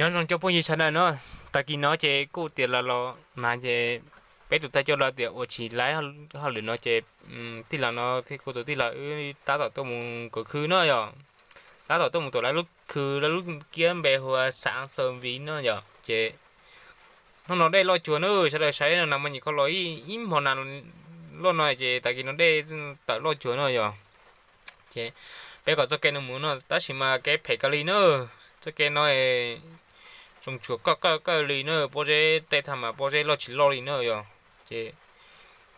Nyob zoo cov phooj ywg sawv daws no, tag kis no ces kuj tias los los mas ces peb tus thawj coj los tias ua tsis laib hauj lwm no ces tij laug no thiab kuv tus tij laug wb tab tom tuaj mus kuv khw no yog, tab tom tuaj mus tom lawv lub khw, lawv lub kiab npe hu ua Xav Xaws Viv no yog ces hnub no dej loj cuag na, sawv daws saib no nas mas nyuam qhuav los ib hmo nas loj no ces tag kis no dej tawm loj cuag no yog. Ces peb kom txoj kev no mus no tab sis mas kev phem kawg li na. Txoj kev no zoo tsuas kawg kawg kawg li na, pob zeb tej tha mas pob zeb loj tsis loj li na yog. Ces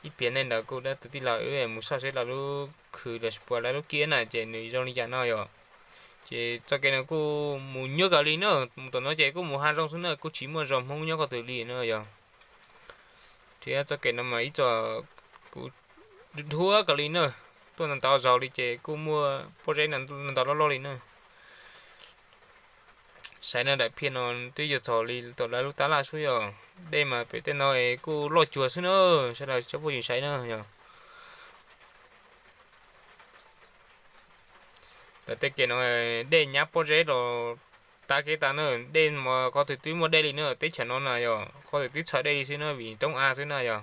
ib pliag nej ntawd kuj dab tus tij laug wb mus soj seb lawv lub khw los sis puas lawv lub kiab na ces nws zoo li cas no yog. Ces txoj kev no kuj mus nyuaj kawg li na, mus tom no ces kuj mus hav zoov xwb na, kuj tsis muaj zos Hmoob nyob qhov twg li no yog. Thiab txoj kev no mas ib txoj kuj dhuab kawg li na, tuaj ntau zaus li ces kuj muaj pob zeb ntau loj loj li na. Saib no daim phiaj no twb yuav txog li tom lawv lub tab laj xwb yog, dej mas pem tej no kuj loj cuag xwb na, sawv daws cov phooj ywg saib na yog. Ntawm tej kev no dej nyab pob zeb los tab kev tas na, dej mas qhov twg twb muaj dej li na, teb chaws no na yog qhov twg twb txhawv dej li xwb na vim roob av xwb na yog.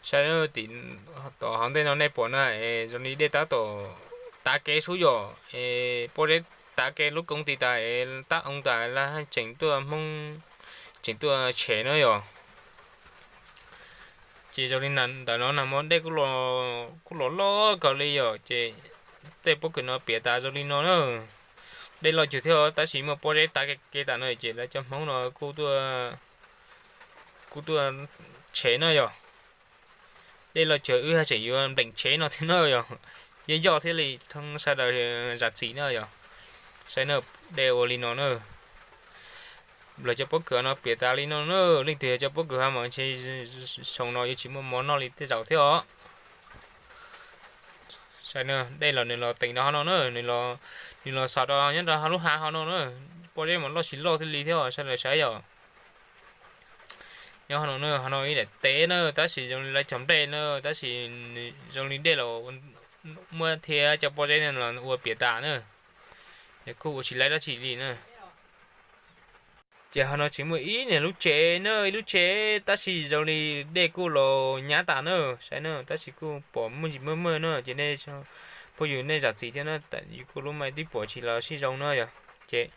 Saib tim tom hauv ntej no nej pom na, zoo li dej tab tom tav kev xwb yog, pob zeb tav kev lub koob ti tas es tab oo tas lawv tseem tuaj Hmoob tseem tuaj tshem na yog. Ces zoo li ntawm no na mas dej kuj los loj kawg li yog ces tej pob kws no piam tas zoo li no na. Dej loj cuag thiab tab sis muaj pob zeb tav kev tas no ces lawv cov Hmoob no kuj tuaj tshem na yog. Dej loj cuag wb haj tseem yuav npleem tshem no thiab na yog. Yeej yoj thiaj li thoob sawv daws zam txim na yog. Saib na, dej ua li no na. Lawv cov pob kws no piam tas li no na, leej twg cov pob kws ho mas ntshe xyoo no yuav tsis muaj mov noj li tej zaum thiab os. Saib na, dej los nws los teem rau ho no na, nws los xaus rau nyob rau lub hav ho no na, pob zeb mas loj tsis loj thiaj li thiab os, sawv daws saib yom. Nyob ho no na, ho no ib daim teb na, tab sis zoo li lawv cog nplej na, tab sis zoo li dej los muab thiab cov pob zeb no los ua piam tas na, ces kuj ua tsis laib dab tsi li na. Ces ho no tseem muaj ib niag lub tsev na, ib lub tsev tab sis zoo li dej kuj los nyab tas na, saib na, tab sis kuj pom muaj ntsis muaj muaj na, ces nej phooj ywg nej zam txim thiab na, yus kuj lub maij twb pom tsis los sib zoo na yog. Ces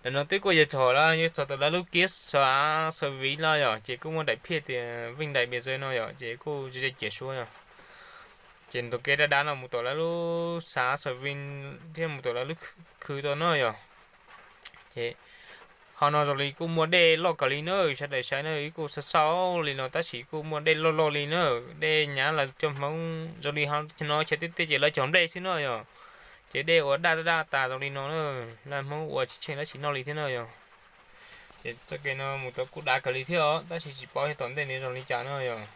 ntawm no twb kuj yog txog lawm, yog txog tom lawv lub kiab Xav Xaws Viv lawm yog, ces kuj muaj daim phiaj tias Veej Daim Pias Ntxawg no yog, ces kuj ze ciam suab yog. Ces tus kev dav dav no mus tom lawv lub Xav Xaws Viv thiab mus tom lawv lub khw tau no yog. Ces ho no zoo li kuj muaj dej loj kawg li na, sawv daws saib na, ib kuj xauj xauj li no tab sis kuj muaj dej loj loj li na, dej nyab lawv cov Hmoob zoo li no chaw twb tej ces lawv cog nplej xwb no yog. Ces dej ua daj daj tas zoo li no na, lawv Hmoob ua tsis tsheej dab tsi noj li thiab no yog. Ces txoj kev no mus tau kuj dav kawg li thiab os, tab sis tsis paub yog tom ntej nws zoo li cas no yog.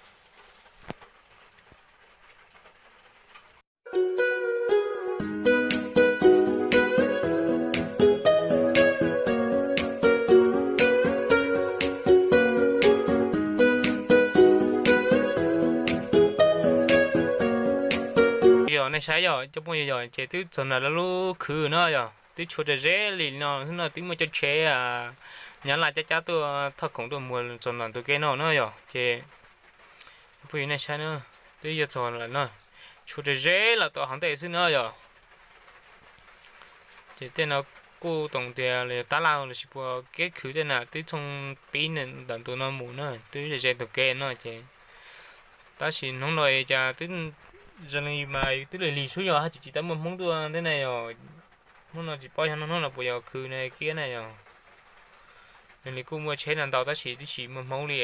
Yog nej saib yog cov phooj ywg yog ces twb txog ntawm lawv lub khw no yog, twb tshuav rau ze li no xwb no, twb muaj cov tsheb nyab laj cab cab tuaj thauj khoom tuaj mus txog ntawm tus kev no no yog ces phooj ywg nej saib na, twb yuav txog lawm no, tshuav rau ze lawm tom hauv ntej xwb no yog. Ces tej no kuj toom tias tab laj los sis puas kev khwv tej na twb tshooj pib ntawm tus no mus na, twb ze ze tus kev no ces, tab sis hnub no cas twb zoo li mas twb lig lig xwb yog, haj tseem tsis tau muaj Hmoob tuaj tej na yog. Hnub no tsis paub yog hnub no puas yog khwv na kiab na yog. Nws li kuj muaj tsheb no ntau tab sis twb tsis muaj Hmoob li.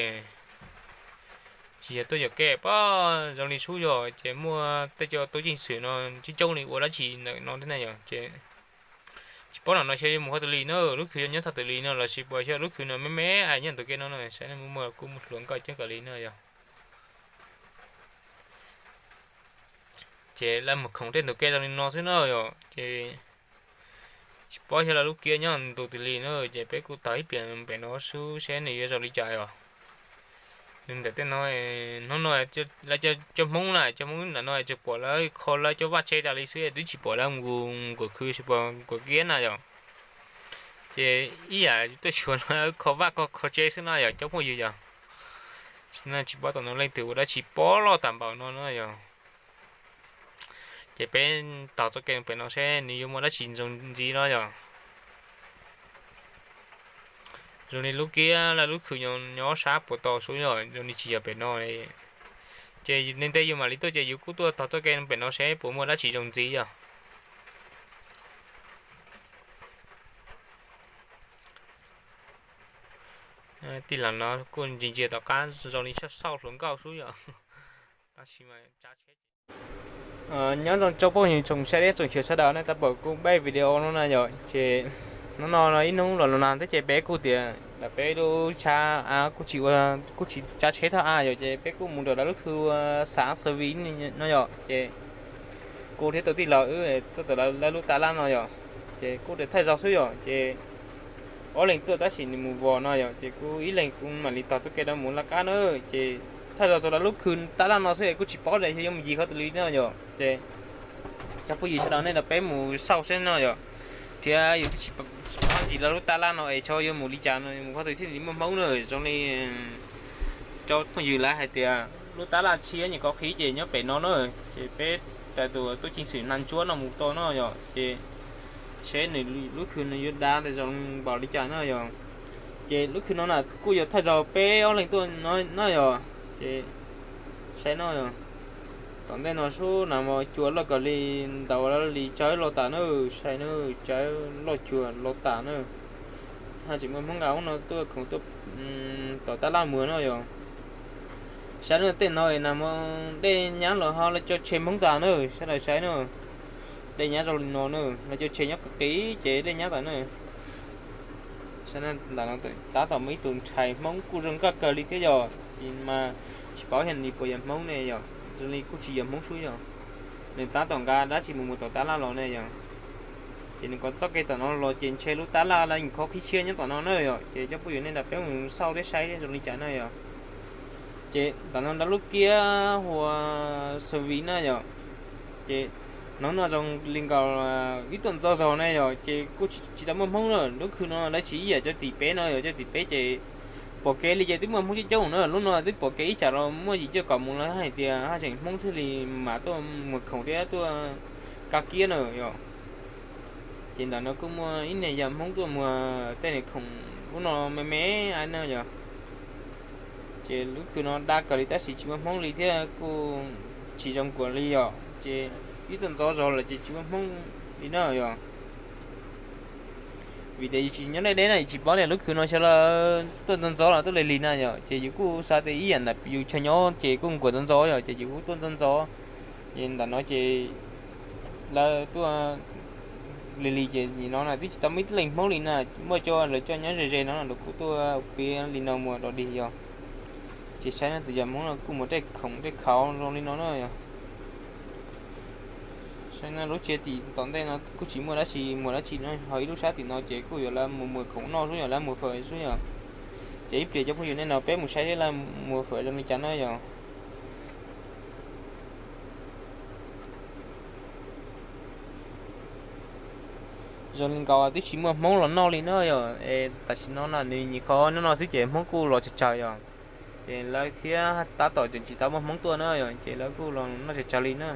Tsis yog tuaj yog kev pab zoo li xub yog ces muaj tej cov tub ceev xwm no coob coob li ua dab tsi ntawm no thiab na yog ces tsis paub no no xyov yuav mus qhov twg li na, lub khwv yuav nyob thaum twg li no los sis puas xyov lub khwv no me me es nyob ntug kev no no saib muaj muaj kuj muaj hluas nkauj coob kawg li no yog. Ces lawv mus khoom tej ntug kev zoo li no xwb na yog ces tsis paub xyov lawv lub kiab nyob ntug twg li na ces peb kuj tawm ib pliag pem no xwb seb nws yuav zoo li cas yog. Nws ntawm tej no, hnub no lawv cov Hmoob na, cov Hmoob ntawm no tsuas pom lawv kho lawv cov vaj tse tas li xwb twb tsis pom lawv mus nkaum khwv tsis pom nkaum kiab na yog. Ces ib yam tuaj xyuas no kho vaj kho tsev xwb no yog cov phooj ywg yog. No tsis paub tom no leej twg ua dab tsi pob loj tas npaum no no yog. Ces peb tog txoj kev pem no seb nws yuav muaj dab tsi zoo ntxiv no yog. Zoo li lub kiab laj lub khw nyob sab puas tau xwb yog zoo li tsis yog pem no. Ces ntev ntev yus mam li tuaj ces yus kuj tuaj tog txoj kev pem no seb puas muaj dab tsi zoo ntxiv yog. Tij laug no kuj ntsia ntsia tom qab zoo li xauj hluas nkauj xwb yom. Tab sis mas nyob zoo tsoom phooj ywg tsoom saib thiab tsoom xyuas sawv daws nej tab pom kuv peb video no na yom. Ces hnub no ib hnub los los nag thiab ces peb kuj tias lam peb lub tshab kuj tsis ua, kuj tsis tsav tsheb thaj av yom, ces peb kuj mus nram lawv lub khw ua xav xav vi no yom. Ces kuv thiab tus tij laug wb tuaj tom lawv lub tab laj no yom, ces kuj thaij zog xwb yom. Ces ob leeg tuaj tab sis nws mus vos no yom, ces kuv ib leeg kuv mam li tog txoj kev rov mus laj kab na. Ces thaij zog txog lawv lub khw tab laj no xwb es kuj tsis paub tias xyov yuav mus yig qhov twg li no yom. Ces cov phooj ywg sawv daws nej nrog peb mus xauj seb no yom, thiab yus twb tsis paub ntsis lawv lub tab laj no es xyov yuav mus li cas no, mus qhov twg thiaj li muaj hmoob na. Zoo li cov phooj ywg lawv hais tias lub tab laj tshiab nyuam qhuav qhib ces nyob pem no na. Ces peb rais tus tub ceev xwm Naj Ntsuab no mus tau no yom, ces seb nws lub khw nws yuav dav tas zoo npaum li cas no yom. Ces lub khw no na kuj yuav thaij zog peb ob leeg tuaj no yom. Ces saib no yom, tom ntej no sub nag hmo cua loj kawg li, ntaus li tsawb loj tas na, saib na, tsawb loj cuag loj tas na. Haj tseem muaj hmoob nqa ub no tuaj khoom tuaj tom tab laj muag no yom. Saib no tej no nag hmo dej nyab los ho lawv coj tshe hmoob tas na, sawv daws saib na. Dej nyab zoo li no na, lawv coj tshe nyob qis ces dej nyab tas na. Saib ntawm no tab tom muaj ib tug ntxhais hmoob kuj zoo nkauj kawg li thiab yom, mas tsis paub xyov nws puas yog hmoob ne yom, zoo li kuj tsis yog hmoob xwb yom. Nws tab tom nqa dab tsi mus mus tom tab laj los ne yom. Ces nws kov txoj kev tom no los ces ntshe lub tab laj lawv nyuam qhuav qhib tshiab nyob tom no na yom, ces cov phooj ywg nej nrog peb mus xauj thiab saib zoo li cas na yom. Ces tom no lawv lub kiab hu ua Xavi na yom. Ces hnub no zoo li nkaus wb tuaj ntxov zog na yom, ces kuj tsis tau muaj hmoob na, lub khw no lawv tsis ib yam cov tim peb no yom, cov tim peb ces pom kev li ces twb muaj hmoob coob coob na, lub no twb pom kev ib tsam los muaj yim cuaj kaum mus lawv hais tias haj tseem hmoob thiaj li mam tuaj muag khoom thiab tuaj kav kiab na yom. Ces ntawm no kuj muaj ib niag yawg hmoob tuaj muag tej niag khoom ub no me me na yom. Ces lub khw no dab kawg li tab sis tsis muaj hmoob li thiab kuj tsis zoo nkaus li yom, ces wb tuaj ntxov zog lawm ces tsis muaj hmoob li na yom. Vim tias yus tsis nyob deb deb na yus tsis paub tias lub khw no xyov lawv tuaj ntxov ntxov los tuaj lig lig na yom, ces yus kuj xav tias ib yam ntawm yus chaw nyob ces kuj nkuas ntxov ntxov yom, ces yus kuj tuaj ntxov ntxov. Ces ntawm no ces lawv tuaj lig lig ces nim no na twb tsis tau muaj ib leeg hmoob li na, muaj cov lawv coj nyob ze ze no lawv kuj tuaj piav li no mus dog dig yom. Ces saib no tus yawg hmoob no kuj muag tej khoom tej khauv zoo li no na yom. Saib no lub tsev tim tom ntej no kuj tsis muaj dab tsi muag dab tsi no, ho ib lub sab tim no ces kuj yuav lawv mus muag khoom noj xwb yom, lawv muag fawm xwb yom. Ces ib pliag cov phooj ywg nej nrog peb mus saib seb lawv muag fawm zoo li cas na yom. Zoo li nkaus twb tsis muaj hmoob los noj li na yom, es tam sim no na nws nyuam qhuav nyob no xwb ces hmoob kuj los tsawg tsawg yom. Ces lawv thiab tab tom tseem tsis tau muaj hmoob tuaj na yom, ces lawv kuj los noj tsawg tsawg li na.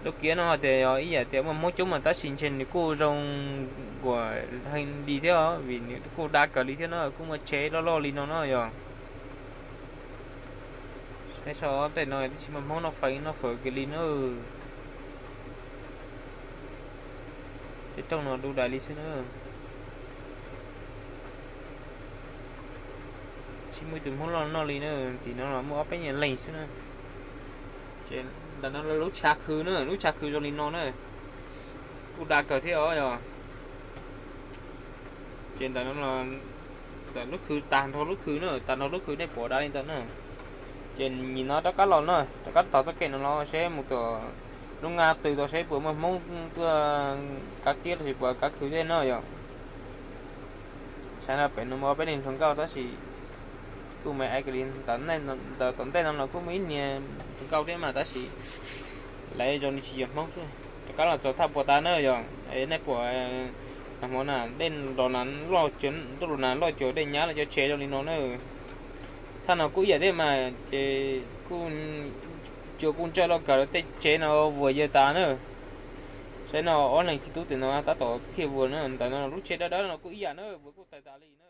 Lub kiab no hais tias yog ib yam tias muaj hmoob coob mas tab sis ntshe nws kuj zoo nkuas heev li thiab os, vim nws kuj dab kawg li thiab no, kuj muaj tsev loj loj li no no yog. Saib so tej no twb tsis muaj hmoob noj fawm noj fawm kiag li na. Tej rooj no du dais li xwb na. Tsis muaj ib tug hmoob loj noj li na, tim no los muaj ob peb nyuag leeg xwb na. Ces ntawm no lub tshav khw na, lub tshav khw zoo li no na, kuj dab kawg thiab os yog. Ces ntawm no, ntawm lub khw tag nrho lub khw na, tag nrho lub khw nej pom dab li ntawd na. Ces nim no rov qab los na, rov qab tog txoj kev no los seb mus tom lub nqaj tw tau seb puas muaj hmoob tuaj kav kiab los sis puas kav khw tej no yom. Saib no pem no muaj peb leeg hluas nkauj tab sis kuj me ais kiag li, ntawm tom ntej no los kuj muaj ib niag hluas nkauj thiab mas tab sis lawv zoo li tsis yog hmoob xwb. Rov qab los txog thaj puas tas na yom, nej pom Hmo na dej los na loj, ntuj los na loj cuag dej nyab los cov tsev zoo li no na. Thaj no kuj ib yam thiab mas ces kuj cua kuj ntsawj loj kawg, tej tsev no vuas yawg tas na. Saib no ob leeg txiv tub tim no tab tom thiaj vuas na, ntawm no lub tsev dawb dawb no kuj ib yam na, vuas kuj tawg tas li na.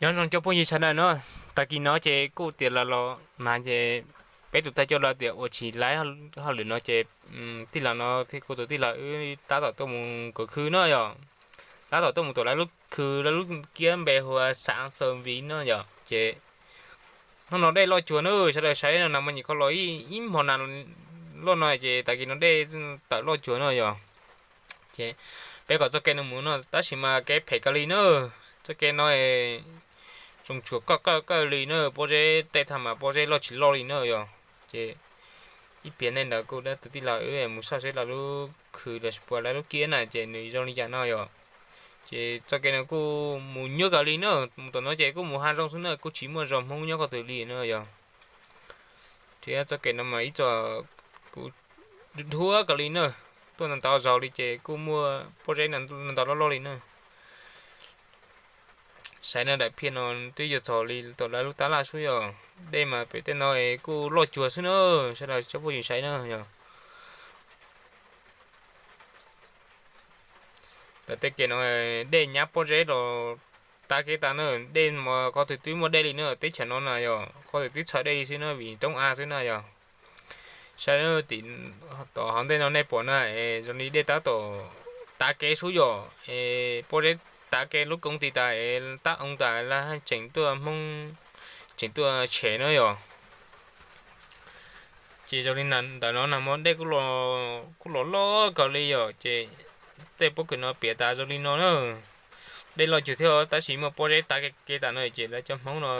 Nyob zoo cov phooj ywg sawv daws no, tag kis no ces kuj tias los los mas ces peb tus tag coj los tias ua tsis laib hauj lwm no ces tij laug no thiab kuv tus tij laug wb tab tom tuaj mus kov khw no yog, tab tom tuaj mus tom lawv lub khw, lawv lub kiab npe hu ua Xav Xaw Viv no yog ces hnub no dej loj cuag na, sawv daws saib no na mas nyuam qhuav los ib hmo na loj no ces tag kis no dej tawm loj cuag no yog ces peb kom txoj kev no mus no tab sis mas kev phem kawg li na. Txoj kev no tsoos tsuam kawg kawg kawg li na, pob zeb tej thaum mas pob zeb loj tsis loj li na yog ces ib pliag nej ntawd kuj dab tus tij laug wb mus saib seb lawv lub khw los sis puas lawv lub kiab na ces nws zoo li cas no yog ces txoj kev no kuj mus nyuaj kawg li na, mus tom no ces kuj mus hav zoov xwb na, kuj tsis muaj zos Hmoob nyob qhov twg li no yog thiab txoj kev no mas ib txoj kuj dhuav kawg li na, tuaj ntau ntau zaus li ces kuj muaj pob zeb ntau loj loj li na. Saib no daim phiaj no twb yuav txog li tom lawv lub tab laj xwb yog, dej mas pem tej no kuj loj cuag xwb na, sawv daws cov phooj ywg saib na yog. Ntawm tej kev no dej nyab pob zeb los tav kev tas na, dej mas qhov twg twb muaj dej li na, teb chaws no na yog qhov twg twb txhawv dej li xwb na vim roob av xwb na yog. Saib tim tom hauv ntej no nej pom na, zoo li dej tab tom tav kev xwb yog, pob zeb tav kev lub koob ti tas es tab oo tas lawv tseem tuaj Hmoob tseem tuaj tshem na yog. Ces zoo li ntawm no nag hmo dej kuj los loj kawg li yom, ces tej pob kws no piam tas zoo li no na. Dej loj cuag thiab tab sis muaj pob zeb tav kev tas no ces lawv cov Hmoob no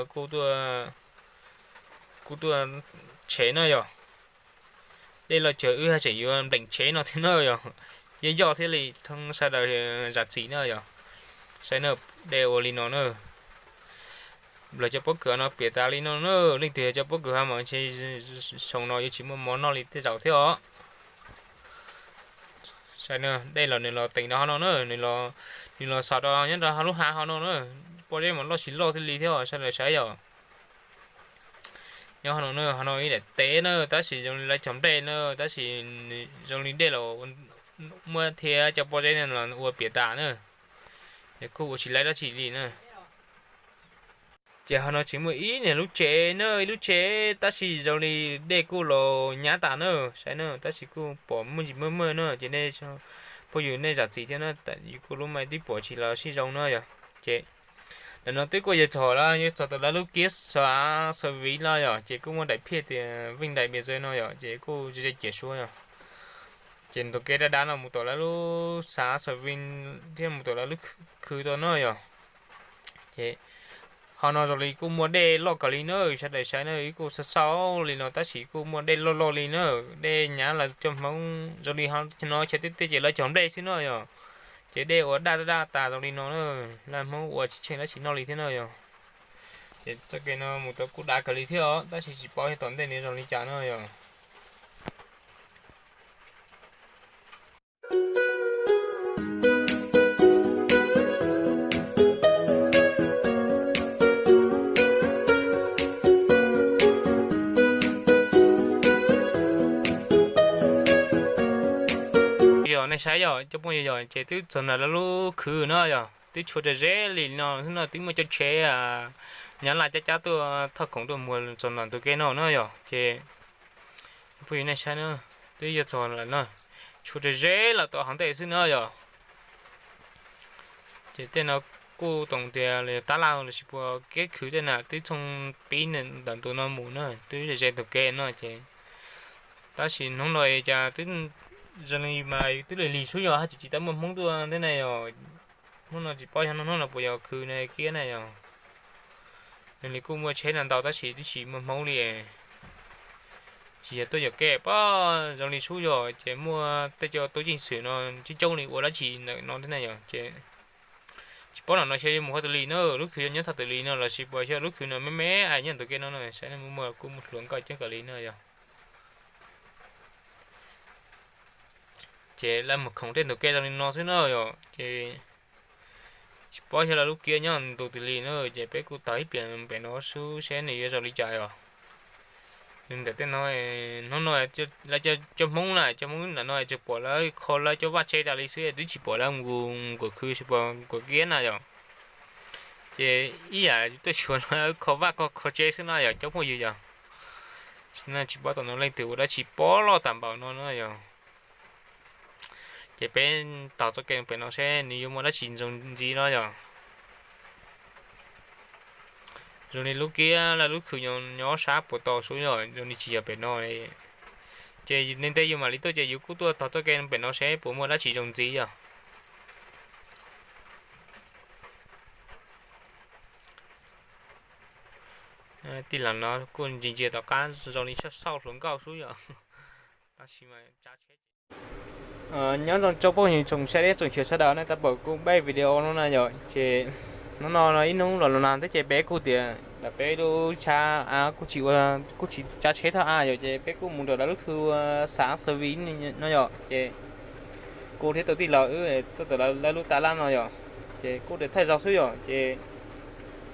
kuj tuaj tshem na yom. Dej loj cuag wb haj tseem yuav npleem tshem no thiab na yom. Yeej yoj thiaj li thoob sawv daws zam txim na yom. Saib na, dej ua li no na. Lawv cov pob kws no piam tas li no na, leej twg cov pob kws ho mas ntshe xyoo no yuav tsis muaj mov noj li tej zaum thiab os. Saib na, dej los nws los teem rau hauv no na, nws los xaus rau nyob rau lub hav hauv no na, pob zeb mas loj tsis loj thiaj li thiab os, sawv daws saib yom. Nyob hauv no na, hauv no ib daim teb na, tab sis zoo li lawv cog nplej na, tab sis zoo li dej los muab thiab cov pob zeb no los ua piam tas na, ces kuj ua tsis laib dab tsi li na. Ces hauv no tseem muaj ib niag lub tsev na, ib lub tsev tab sis zoo li dej kuj los nyab tas na, saib na, tab sis kuj pom muaj ntsis muaj muaj na, ces nej phooj ywg nej zam txim thiab na, yus kuj lub maim twb pom tsis los sib zoo na yom. Ces ntawm no twb kuj yog txog lawm, yog txog tom lawv lub kiab xav xav viv lawm yom, ces kuj muaj daim phiaj tias veej daim pias txawv no yom, ces kuj ze ciam suab yom. Ces tus kev dab dab no mus tom lawv lub xav xav viv thiab mus tom lawv lub khw tau no yom. Ces hauv no zoo li kuj muaj dej loj kawg li na, sawv daws saib na, ib kuj xav xaus li no tab sis kuj muaj dej loj loj li na, dej nyab lawv cov Hmoob zoo li no chaw twb tej ces lawv cog nplej xwb no yom. Ces dej ua daj daj tas zoo li no na, lawv Hmoob ua tsis tsheej dab tsi noj li thiab no yom. Ces txoj kev no mus tau kuj dav kawg li thiab os, tab sis tsis paub yog tom ntej nws zoo li cas no yom. Yog nej saib yog cov phooj ywg yog ces twb txog ntawm lawv lub khw no yog twb tshuav rau ze li no xwb no, twb muaj cov tsheb nyob laj cab cab tuaj thauj khoom tuaj muag txog ntawm tus kev no no yog ces phooj ywg nej saib na, twb yuav txog lawm no, tshuav rau ze lawm tom hauv ntej xwb no yog. Ces tej no kuj toom tias tab laj lossis puas kev khwv tej na twb tshooj pib ntawm tus no mus na, twb ze ze tus kev no ces tab sis hnub no cas twb zoo li mas twb lig lig xwb yog haj tsis tsis tau muaj Hmoob tuaj thiab na yog. Hnub no tsis paub yog hnub no puas yog khwv na kiab na yog. Nws li kuj muaj tsheb no ntau tab sis twb tsis muaj Hmoob li. Tsis yog tuaj yog kev pab zoo li sub yog ces muaj tej cov tub ceev xwm no coob coob li ua dab tsi ntawm no thiab na yog ces tsis paub no no xyov yuav mus qhov twg li na, lub khwv yuav nyob thaum twg li no lossis puas xyov lub khwv no me me es nyob tus kev no no saib muaj muaj kuj muaj hluas nkauj coob kawg li no yog. Ces lawv mus khoom tej ntug ke zoo li no xwb na yom, ces tsis paub xyov lawv lub kiab nyob ntu twg li na, ces peb kuj tog ib pliag pem no xwb seb nws yuav zoo li cas yom. Ntawm tej no, hnub no lawv cov Hmoob na, cov Hmoob ntawm no tsuas pom lawv kho lawv cov vaj tse tas li xwb, twb tsis pom lawv mus nkaum khw, tsis pom nkaum kiab na yom. Ces ib yam tuaj xyuas no kho vaj kho kho tsev xwb no yom cov phooj ywg yom. Tsis paub tom no leej twg ua dab tsi pob loj tas npaum no na yom. Ces peb tog txoj kev pem no seb nws yuav muaj dab tsi zoo ntxiv no yom. Zoo li lub kiab lawv lub khw nyob sab puag ta xwb yom, zoo li tsis yog pem no. Ces ntev ntev yus mam li tuaj ces yus kuj tuaj tog txoj kev pem no seb puas muaj dab tsi zoo ntxiv yom. Tij laug no kuj ntsia ntsia tom qab zoo li xauj hluas nkauj xwb yom. Tab sis mas nyob zoo rau phooj ywg tsoom saib thiab tsoom xyuas sawv daws nej tab tom kuj pab video no na yom. Ces hnub no ib hnub los los nag thiab ces peb kuj tias lam peb lub tshab kuj tsis ua, kuj tsis tsav tsheb thaj av yom, ces peb kuj mus nram lawv lub khw ua xav xav viv no yom. Ces kuv thiab tus tij laug wb tuaj tawm lawv lub tab laj no yom, ces kuj thaij zog xwb yom. Ces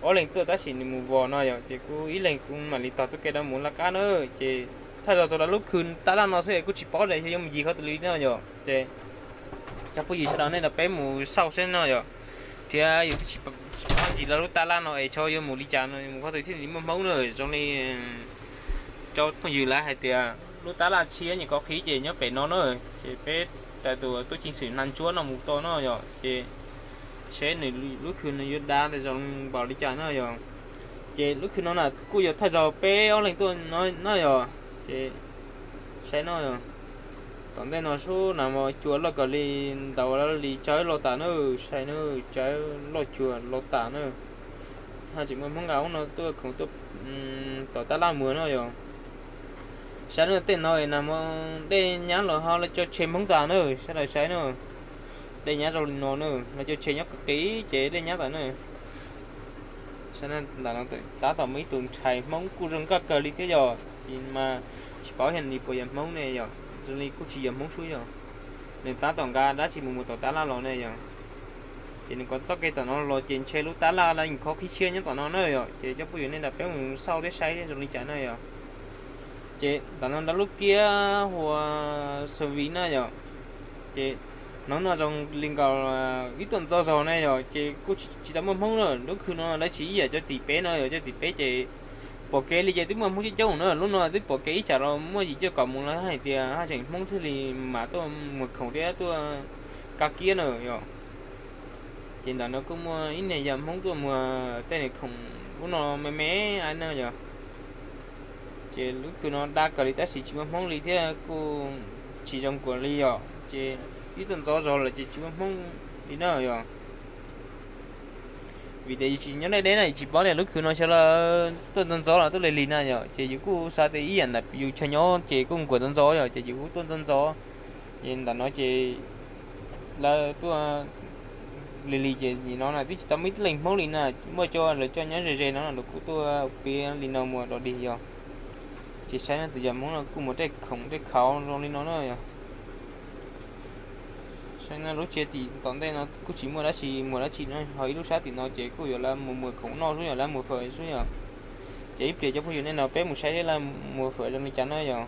ob leeg tuaj tab sis nws mus vos no yom, ces kuv ib leeg kuv mam li tog txoj kev rov mus laj qab na. Ces thaij zog rau lawv lub khw tab laj no xwb es kuj tsis paub tias yuav mus yig qhov twg li no yom. Ces cov phooj ywg sawv daws nej nrog peb mus xauj seb no yom, thiab yus twb tsis paub ntsis lawv lub tab laj no es xyov yuav mus li cas no, mus qhov twg thiaj li muaj hmoob na. Zoo li cov phooj ywg lawv hais tias lub tab laj tshiab nyuam qhuav qhib ces nyob pem no na. Ces peb raws tus tub ceev xwm hnav ntsuab no mus tau no yom, ces seb nws lub khw no yuav dav zoo npaum li cas no yom. Ces lub khw no na kuj yog thaij zog peb ob leeg tuaj no yom. Ces saib no, tom ntej no sub na mas cua loj kawg li, ntaus li tsawb loj tas na, saib na, tsawb loj cuag loj tas na. Haj tseem muaj hmoob nqa ub no tuaj khoom tuaj tom tab laj muag no yom. Saib na, tej no na mas dej nyab los ho lawv cov tsheb hmoob tas na, sawv daws saib na. Dej nyab zoo li no na, lawv cov tsheb nyob qis qis ces dej nyab tas na. Saib na, ntawm no tab tom muaj ib tug ntxhais hmoob kuj zoo nkauj kawg li thiab yom, mas tsis paub xyov nws puas yog hmoob ne yom, zoo li kuj tsis yog hmoob xwb yom. Nws tab tom nqa dab tsi mus mus tom tab laj los ne yom. Ces nws kov txoj kev tom no los ces ntshe lub tab laj lawv nyuam qhuav qhib tshiab nyob tom no na yom, ces cov phooj ywg nej nrog peb mus xauj thiab saib zoo li cas na yom. Ces ntawm no lawv lub kiab hu ua Xaviv na yom. Ces hnub no zoo li nkaus wb tuaj ntxov zog ne yom, ces kuj tsis tau muaj hmoob na. Lub khw no lawv tsis ib yam cov tim peb no yom, cov tim peb ces pom kev li ces twb muaj hmoob coob coob na, lub no twb pom kev ib tsam los muaj yim cuaj kaum mus lawv hais tias haj tseem hmoob thiaj li mam tuaj muag khoom thiab tuaj kav kiab na yom. Ces ntawm no kuj muaj ib niag yawg hmoob tuaj muag tej niag khoom ub no me me na yom. Ces lub khw no dav kawg li tab sis tsis muaj hmoob li thiab kuj tsis zoo nkaus li yom, ces wb tuaj ntxov zog lawm ces tsis muaj hmoob li na yom. Vim tias yus tsis nyob deb deb na, yus tsis paub tias lub khw no xyov lawv tuaj ntxov ntxov los tuaj lig lig na yom, ces yus kuj xav tias ib yam ntawm yus chaw nyob ces kuj nkuas ntxov ntxov yom, ces yus kuj tuaj ntxov ntxov. Ces ntawm no ces lawv tuaj lig lig ces nim no na twb tsis tau muaj ib leeg hmoob li na, muaj cov lawv coj nyob ze ze no lawv kuj tuaj piav li no mus dog dig yom. Ces saib no tus yawg hmoob no kuj muag tej khoom tej khauv zoo li no na yom. Saib no lub tsev tim tom ntej no kuj tsis muaj dab tsi muag dab tsi no, ho ib lub sab tim no ces kuj yuav lawv mus muag khoom noj xwb yom, lawv muag fawm xwb yom. Ces ib pliag cov phooj ywg nej nrog peb mus saib seb lawv muag fawm zoo li cas na yom.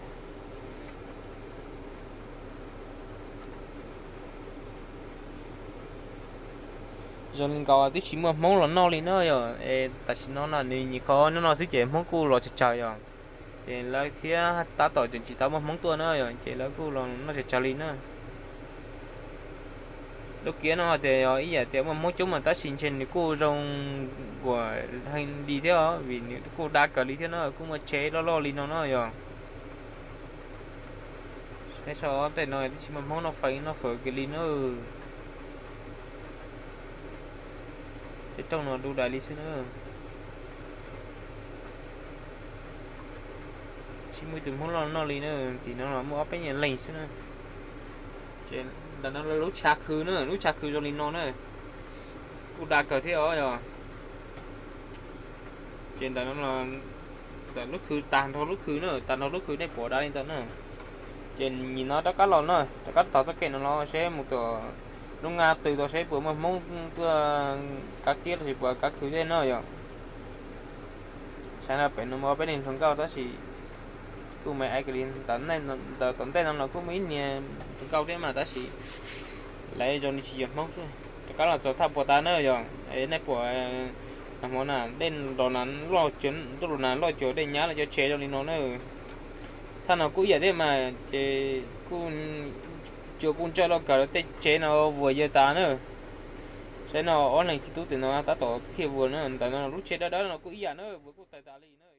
Zoo li nkaus twb tsis muaj hmoob los noj li na yom, es tam sim no na nws nyuam qhuav nyob no xwb ces hmoob kuj los tsawg tsawg yom. Ces lawv thiab tab tom tseem tsis tau muaj hmoob tuaj na yom, ces lawv kuj los noj tsawg tsawg li na. Lub kiab no tias yog ib yam tias muaj hmoob coob mas tab sis ntshe nws kuj zoo nkuas heev li thiab os, vim nws kuj dav kawg li thiab no, kuj muaj tsheb loj loj li no no yom. Saib seb tej no twb tsis muaj hmoob noj fawm noj fawm kiag li na. Tej rooj no du dais li xwb na. Tsis muaj ib tug hmoob loj noj li na, tim no los muaj ob peb nyuag leeg xwb na. Ces ntawm no lub tshav khw na, lub tshav khw zoo li no na, kuj dav kawg thiab os yog. Ces ntawm no, ntawm lub khw tag nrho lub khw na, tag nrho lub khw nej pom dav li ntawd na. Ces nim no rov qab los no, rov qab tog txoj kev no los seb mus tom lub nqaj twg tau seb puas muaj Hmoob tuaj kav kiab los sis puas kav khwv tej no yom. Saib no pem no muaj peb niag hluas nkauj tab sis kuj me ais li ntawd, tom ntej no los kuj muaj ib niag hluas nkauj thiab mas tab sis lawv zoo li tsis yog Hmoob xwb. Rov qab los txog thaj puas tas na yog nej pom hmo na dej los na, ntuj los na loj cuag dej nyab los cov tsev zoo li no na. Thaj no kuj ib yam thiab mas ces kuj, cua kuj ntsawj loj kawg, tej tsev no vuas yawg tas na. Saib no ob leeg txiv tub tim no tab tom thiaj vuas na, ntawm no lub tsev dawb dawb no kuj ib yam na, vuas kuj tawg tas li na.